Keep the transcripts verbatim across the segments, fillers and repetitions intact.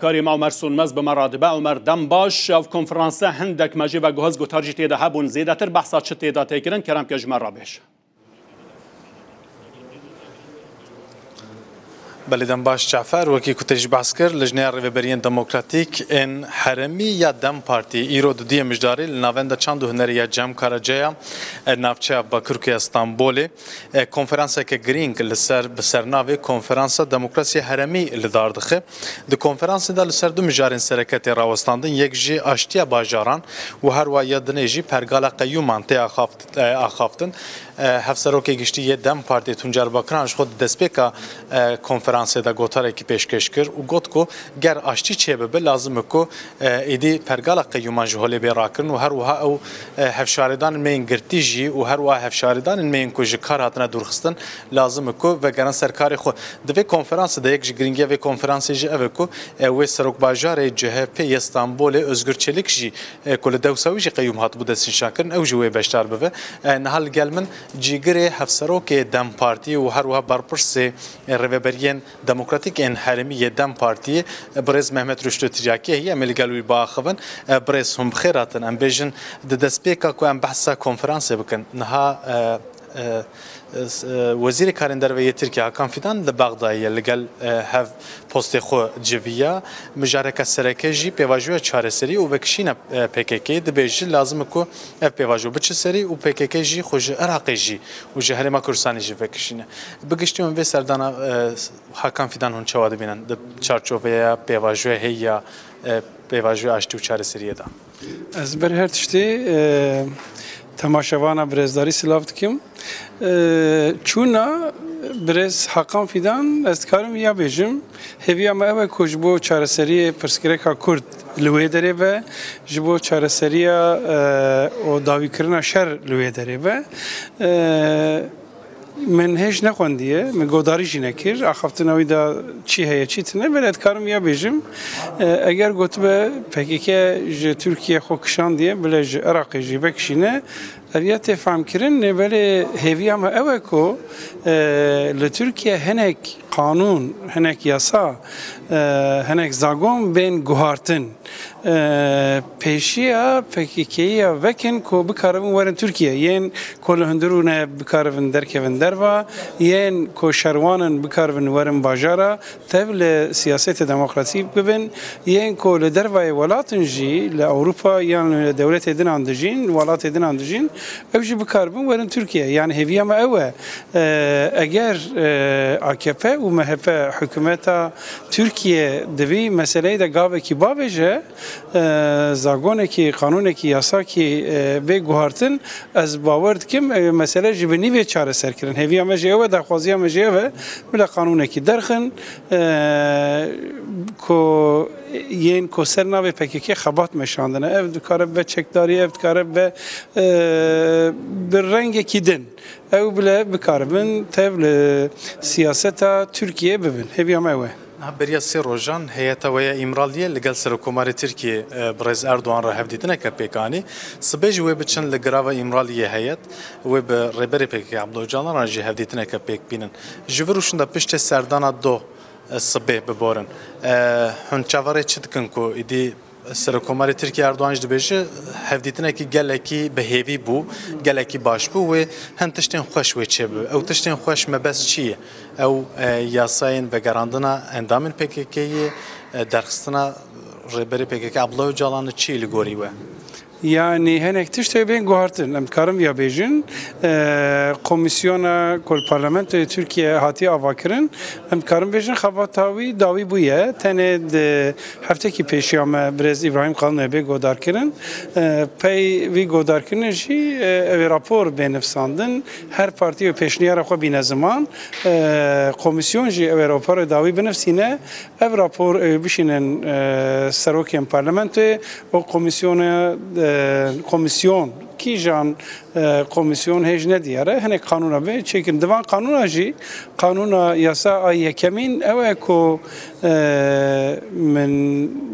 Karî me Omer Sönmez bi me re dibe. Omer, dem baş. Ev konferanse hindek me jê ve guhaz guhtar jî tê de hebûn. Zêdetir behsa çi tê de tê kirin? Kerem ke ji me re bêj. Belê, dem baş Cafer, wekî ku te jî behs kir, Lijneya Rêveberiyên Demokratîk ên Herêmî ya dem Partî îro didiyê mijdarî li navenda çand û hunerê ya Cem Karaca ya, e, navçeya Bakirkê ya Stenbolê, e, konferanseke girîng li ser, bi sernavê Konferansa Demokrasiyê Herêmî li dar dixe. Di konferansê de li ser du mijarên sereke tê rawestandin, yek jî aştiya bajaran û her wa ya dinê jî pergala qeyûman tê axaft-, e, axaftin. E, Hevserokê Giştî yê dem Partiyê Tuncer Bakiran ji xwe di destpêka, e, konferansê de gotarekî pêşkêş kir û got ku ger aştî çêbibe, lazim e ku, e, êdî pergala qeyûman ji holê bê rakirin û her wiha ew, e, hevşaredanên me yên girtî jî û her wiha hevşaredanên me yên ku ji kar hatine dûrxistin, lazim e ku vegerin ser karê xwe. Di vê konferansê de yek ji girîngiya vê konferansê jî ev e ku, e, wê serokbajarê C H P yê Stenbolê Özgür Çelik jî, e, ku li dewsa wî jî qeyûm hatibû destnîşankirin, ew jî wê beşdar bibe. E, niha li gel min cîgirê hevserokê dem Partiyê û her wiha berpirsê, e, rêveberiyên demokratîk ên herêmî yê dem Partiyê, e, birêz Mehmet Ruştû Tiryakî heye. Em ê li gel wî biaxivin. E, birêz, hûn bi xêr hatin. Em bêjin di destpêka ku em behsa konferansê bikin, niha, e, e, e, s-, e, Wezîrê Karên Derve yê Tirkiye Hakan Fidan li Bexdayê ye, li gel, e, hev postê xwe civiya. Mijareke sereke jî pêvajoya çareserî û vekişîna, e, P K K dibêje, lazim e ku ev pêvajo biçe serî û P K K jî xwe ji Iraqê jî û ji Herêma Kurdistanê jî vekişîne. Bi giştî hûn vê serdana, e, Hakan Fidan hûn çawa dibînin di çarçoveya pêvajoya heye ya, e, pêvajoya aştî û çareseriyê de? Ez ber her tiştî, e, temaşevana birêzdarî silav dikim. E, çûna birêz Hakan Fidan, ez dikarim ya bêjim. Hêviya me ew e ku ji bo çareseriyê pirsgirêka Kurd li wê derê be, ji bo çareseriya, e, û dawîkirina şer li wê derê be. E, Min hêj nexwendiye, min godarî jî nekir. Axaftina wî de çi heye, çi tune, belê dikarim ya bêjim. E, eger gotibe P K K ji Tirkiye xwe kişandiye, bile ji Iraqê jî vekişîne, ev ya tê fehmkirin, lê belê hêviya me ew e ku, e, li Tirkiye hinek qanûn, hinek yasa, e, hinek zagon bên guhartin. E, pêşiya P K K'yê ya vekin ku bikaribin werin Tirkiye. Yên ku li hundirû ne bikaribin derkevin derva, yên ku şerwan in bikaribin werin bajara, tev li siyasetê demokratîk bibin, yên ku li dervayê welatin jî, li Ewropa yan li dewletê dinan dijîn, welatê dinan dijîn, ew jî bikaribin werin Tirkiye. Yani hêviya me ew e. E, eger, e, A K P û M H P hikûmeta Tirkiye di vî meseleyê de gavekî bavêje, e, zagonekî, qanûnekî, yasakî, e, bê guhartin, ez bawer dikim, e, mesele ji binî vê çareserkirin. Hêviya me jî ew e, daxwaziya me jî ew e, bila qanûnekî derxin, e, ku yên ku ser navê P K K xebat meşandine. Ev dikare bibe çekdarî, ev dikare bibe, e, bi rengekî din. Ew bile bikaribin tev li siyaseta Tirkiye bibin. Hêviya me ew e. Niha beriya sê rojan heyeta we ya Îmraliyê li gel Serokkomarê Tirkiyê, e, birêz Erdogan re hevdîtineke pêk anî. Sibê jî wê biçin li girava Îmraliyê heyet, wê bi rêberê P K K Abdullah Ocalan re jî hevdîtineke pêk bînin. Ji vir û şûnda piştê serdana do, e, sibê biborin. E, hûn çaverê çi dikin ku îdî Serokkomarê Tirkiye Erdogan jî dibêje, hevdîtinekî gelekî bi hêvî bû, gelekî baş bû, wê hin tiştên xweş wê çêbibe. Ew tiştên xweş mebest çi ye? Ew, e, yasayên vegerandina endamên P K K'yê, e, derxistina rêberê P K K Abdullah Ocalan çi li gorî we? Yani hinek tişt heye bên guhartin. Em dikarin viya bêjin. E, komîsyona ku li parlamentoyê Tirkiye hatiye avakirin, em dikarin bêjin xebata wî dawî bûye. Tenê di heftekî pêşiya me birêz Îbrahîm Kalinoyê bê godarkirin. E, pey vî godarkirinê jî, e, ew ê rapor bê nivsandin. Her partî wê pêşniyara xwe bîne ziman. E, komîsyon jî ew ê raporê dawî binivsîne. Ev rapor, e, bişînin, e, serokên parlamentoyê û komîsyona, e, e, komîsyon, kîjan, e, komîsyon hêj nediyar e, hinek qanûna bê çêkirin. Di van qanûna jî, qanûna yasa a yekemîn ew e ku, e, min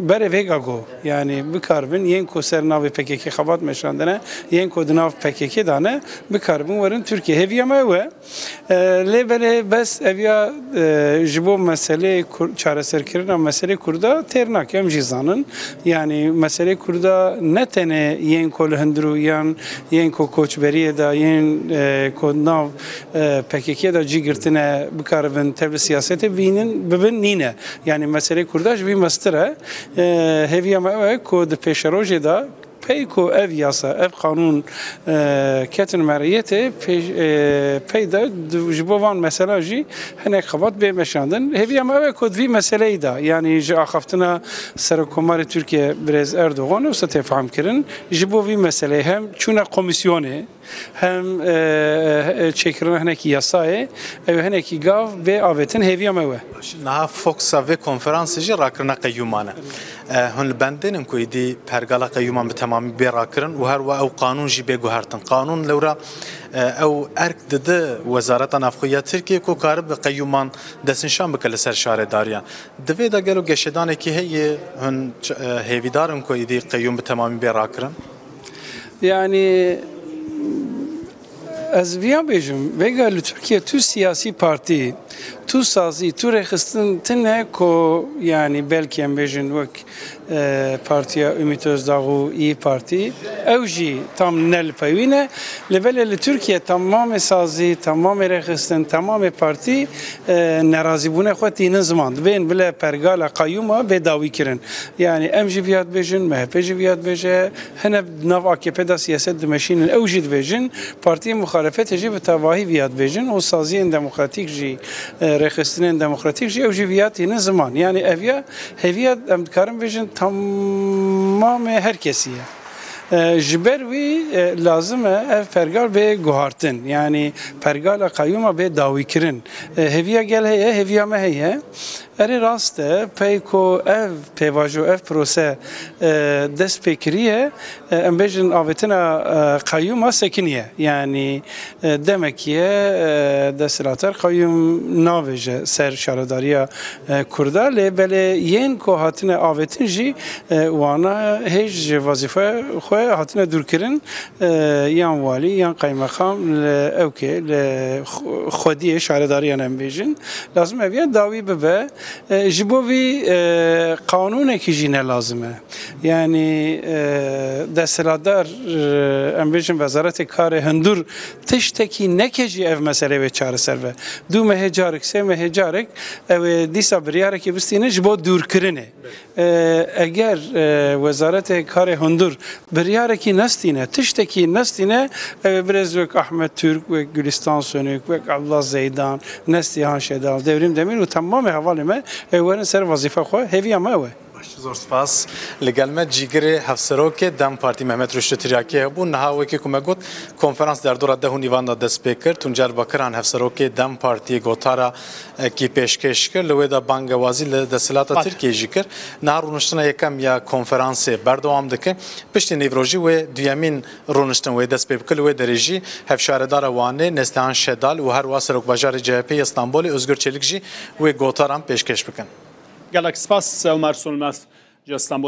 berê vêga got, yanî bikaribin yên ku ser navê P K K xebat meşandine, yên ku di nav P K K de ne, bikaribin werin Tirkiye. Hêviya me ew e. E, lê belê bes ev ya, e, ji bo meselê Kur-, çareserkirina meselê Kurda têr nake, em jî zanin. Yanî meselê Kurda ne tenê yên ku li hundir û yan yên ku koçberiyê de, yên, e, ku nav, e, P K K de cî girtine, bikaribin tev li siyasetê bînin, bibin, nîne. Yanî meselê Kurda ji vî mestir e. E, hêviya me ew e ku di pêşerojê de pey ku ev yasa, ev qanûn, e, ketin meriyetê, pê-, e, pey de di-, ji bo van mesela jî hinek xebat bê meşandin. Hêviya me ew e ku di vî meseleyê de, yanî ji axaftina Serokkomarê Tirkiye Birêz Erdogan, wisa tê fehmkirin, ji bo vî meseleyê hem çûne komîsyonê, hem, e, e, çêkirina hinekî yasayê, ew hinekî gav bê avêtin, hêviya me ew e. Niha fokusa vê konferansê jî rakirina qeyûman e. E, hûn li bendê nin ku êdî pergala qeyûman bi temamî bê rakirin û her wiha ew qanûn jî bê guhertin. Qanûn lewra, e, ew erk dide Wezareta Navxwe ya Tirkiyê ku karibe qeyûman destnîşan bike li ser şaredariyan. Di vê de gelo geşedanekî heye, hûn ç-, e, hêvîdar in ku êdî qeyûm bi temamî bê rakirin? Yanî, ez viya bêjim, vêga li Tirkiye tu siyasî partî, tu sazî, tu rêxistin tine ku, yanî, belkî em bêjin wek, e, Partiya Ümit Özdağ û İYİ Parti, ew jî tam ne li pey wî ne. Lê belê li Tirkiye temamê sazî, temamê rêxistin, temamê partî, e, nerazîbûnê xwe tînin ziman. Dibên bile pergala qeyûma bê dawî kirin. Yanî em jî viya dibêjin, M H P jî viya dibêje, Hene di nav A K P de siyaset dimeşînin, ew jî dibêjin, partiyên muxalefetê jî bi tevahî viya dibêjin û saziyên demokratîk jî, e, rêxistinên demokratîk jî ew jî viya tînin ziman. Yanî ev ya, hêviya em dikarin bêjin temamê her kesî ye. E, ji ber wî, e, lazim e ev pergal bê guhartin. Yanî pergala qeyûma bê dawîkirin. E, hêviya gel heye, hêviya me heye. Erê, rast e, pey ku ev pêvajo, ev prose, e, dest pê kiriye, e, em bêjin avêtina, e, qeyûma sekiniye. Yanî, e, demekî ye, e, desthilatdar qeyûm navêje ser şaredariya, e, Kurda, lê belê yên ku hatine avêtin jî, e, wana hêj ji wezîfe xwe hatine dûrkirin. E, yan walî, yan qeymeqam li ewkê, li xwe-, xwediyê şaredariyan em bêjin, lazim e viya dawî bibe. E, ji bo vî, e, qanûnekî jî ne lazim e. Yanî, e, desthilatdar, e, em bêjin Wezaretê Karê Hundur tiştekî neke jî ev meselê wê çareser be. Du mehê carek, sê mehê carek ew ê dîsa biryarekî bistîne ji bo dûrkirinê. E, eger, e, Wezaretê Karê Hundur biryarekî nestîne, tiştekî nestîne, ew ê birêz wek Ahmet Türk, wek Gülistan Sönük, wek Abdullah Zeydan, Neslihan Şedal, Devrîm Demîr û temamê hevalê me ê werin ser wezîfa xwe, hêviya me ew e. Baş, zor spas. Li gel me cîgirê hevserokê DEM Partî Mehmet Ruştî Tiryakî hebû. Niha wekî ku me got, konferans derdora deh û nîvan de dest pê kir. Tuncer Bakiran hevserokê DEM Partiyê gotara kî pêşkêş kir. Li wê de bangewazî li desthilata Tirkiyê jî kir. Niha rûniştina yekem ya konferansê berdewam dike. Piştî nîvrojî wê duyemîn rûniştin wê dest pê bike. Li wê derê jî hevşaredara Wanê Neslihan Şedal û her wiha serokbajarê C H P yê Stenbolê Ozgur Çelik jî wê gotaran pêşkêş bikin. Gelek spas, Omer Solmaz ji Stenbolê.